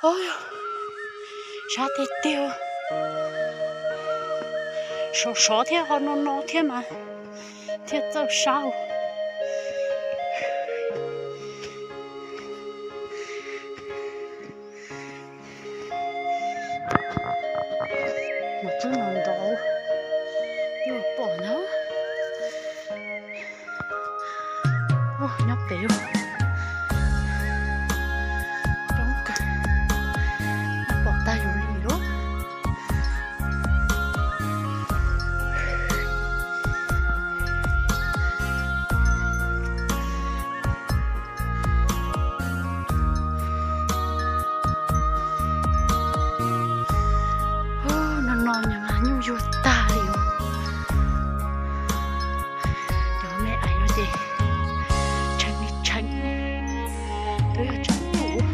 Sab tiag tiag, sov sov thiab ho no no thiab mas thiaj txawj sab. Mus txog no nrov twb pom na. Nyob pem, roob kawg, pom tag yus li lawm. No no nyuag nyuj yuag tag li os. Cov me aiv no ces tshee li tshee, twb yog tshee tus.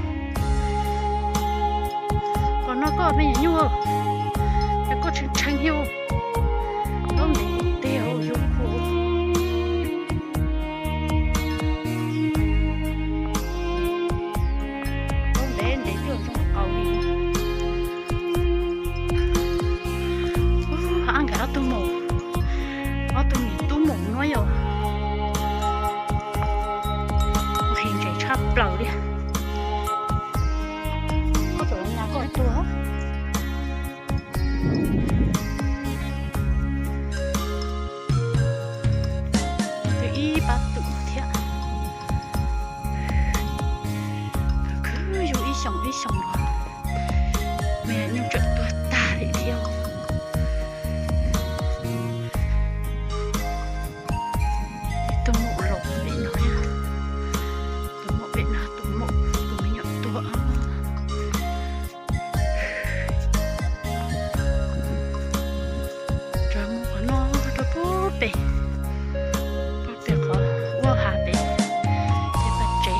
Qhov no koj me nyuam nyuj, es koj tshee tshee thiab, koj ntev tiag zoo khuv. Koj ntev ntev twb zoo qaus li. Ab nkag ob tug maum, ob tug me tub maum no yom, nqhis ntses tshaj plaws li. Koj txawm nyas koj tuag. Twb ib pab tus thiab, khwv yug ib xyoos ib xyoos los, me nyuj tseem tuag tag li thiab. Tus maum laus pem no, tus maum pem no, tus maum tus me nyuam tuag. Rov mus qhov no rau pem, pem qhov ua hav pem, ces pem tsev.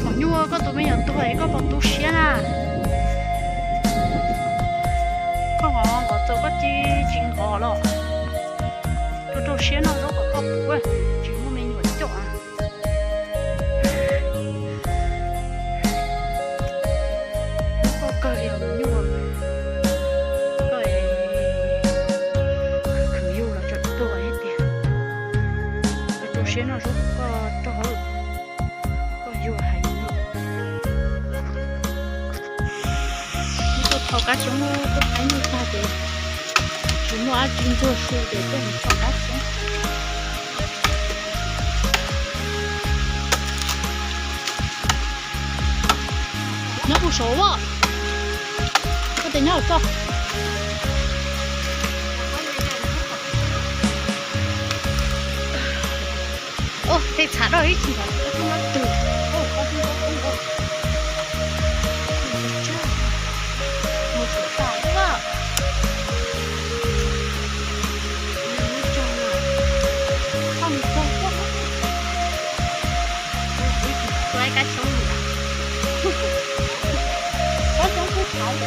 Maum nyuj, koj tus me nyuam tuag es koj puas tu siab na? Koj nqos nqos txaus koj cia tsis nqos los? Rau rau siab noj zaub kom koj puv, tsis muaj me nyuam coj. Koj kawg li os nyuj, koj khwv yug los tseem tuag ib tiag. Rau rau siab noj zaub kom koj rog, koj yug heev. Tuaj thau kab xyoob tuaj qaib nyuj tag ces tsis muaj dab tsi ntxuag su ces tuaj mus thau kab xyoob. Nyob puag saud as, koj tes nyob hauv txoj. Ua tej txhav doj ib tsis nkaus, ua tej no twg. Ua kab xyoob li, kab xyoob kub tshaj li.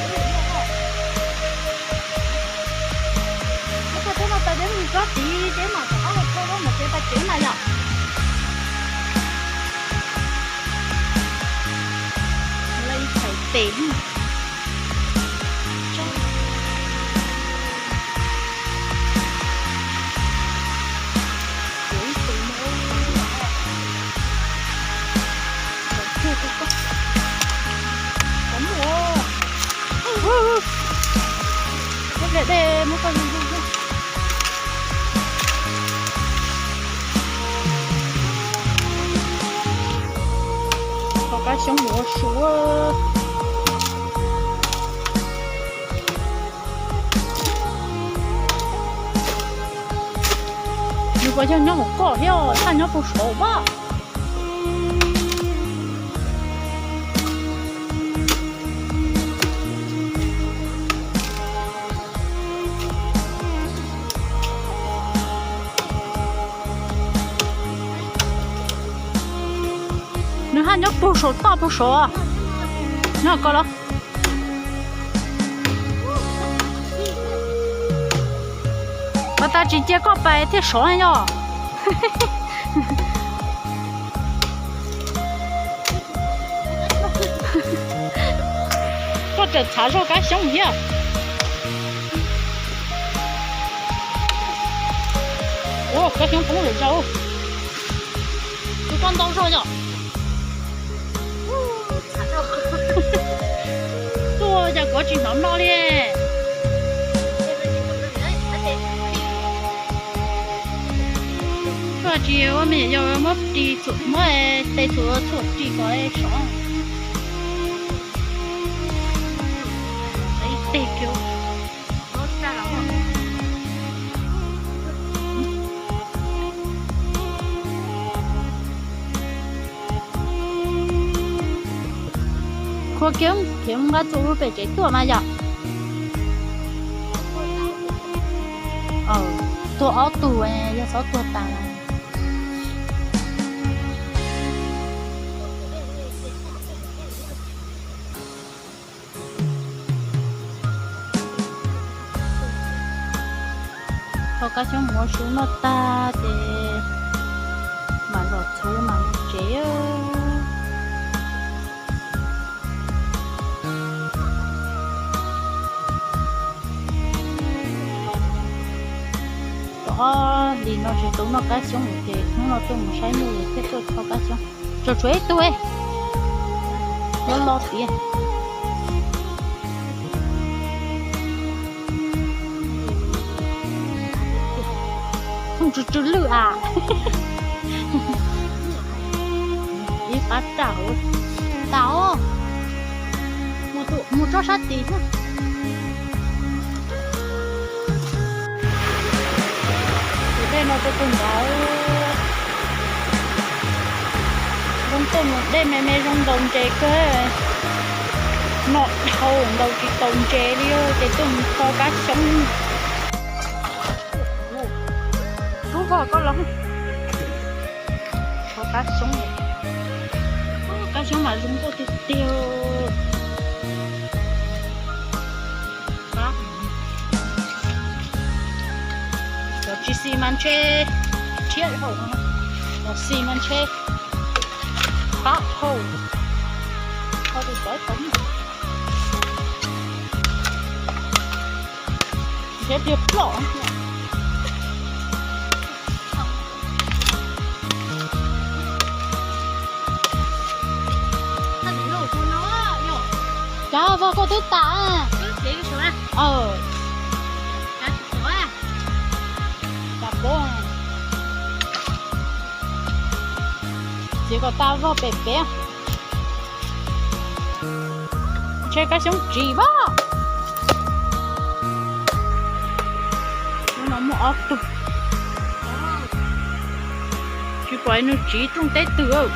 Koj tuaj no tas deb mus tsob tid deb mam rov qab los thau rau mus tsev pais tsev mas yom. Lawv ib thaiv tes. Thau kab xyoob mus ua su. Nws puas yog nyob hauv koj thiab, txhaj nyob puag saud pab. Nws haj nyob puag saum toj puag saud. Nyob ko los. Tas tsis cia koj pais thiaj sov yog. Koj tseem txhav zog kab xyoob thiab. Ua kab xyoob poob lawm zau. Tus koj ntau zog yom. Tuaj cas kuv tsis hnov noj li. Koj tsis ua me nyuam yaus muab ris txhuam, muab tes txhuam txhuam ris kom sov. Ib teg kiag. Khua kiag, khiav nqa txuas lub pem tsev tuaj mas yom. Tuag ob tug, yog xob tuag tas. Tho kab xyoob mus ua su noj tag ces mam los txhuv mam mus tsev. Cov li no tsis tau noj kab xyoob ces hnub no tuaj mus saib nyuj thiab tuaj tho kab xyoob. Tsuas tshuav ib tug, los los tiag. Tsw tsw lwj as. Ib pab raj hauv tas os. Mus tso sab tid xwb. Tus dej no tus tus ntawd zoo tej mus dej me me zoo ntaus ntses kawg. Noj dhau ntaus tsis tau ntses li ces tuaj mus tho kab xyoob. Rub vog koj los. Tho kab xyoob, kab xyoob mas zoo nkauj tiag tiag. Cov tsis xis mas ntshe rhiab hauv, cov xis mas ntshe pab hauv. Tho tus tod tod. Ntshe pliag plom. Cas vog koj twb tas. Txiav kom tas vog pem pem. Ntshe kab xyoob tsiv pab. Hnub no muaj ob tug. Tsis pom nws tsiv rooj teb twg.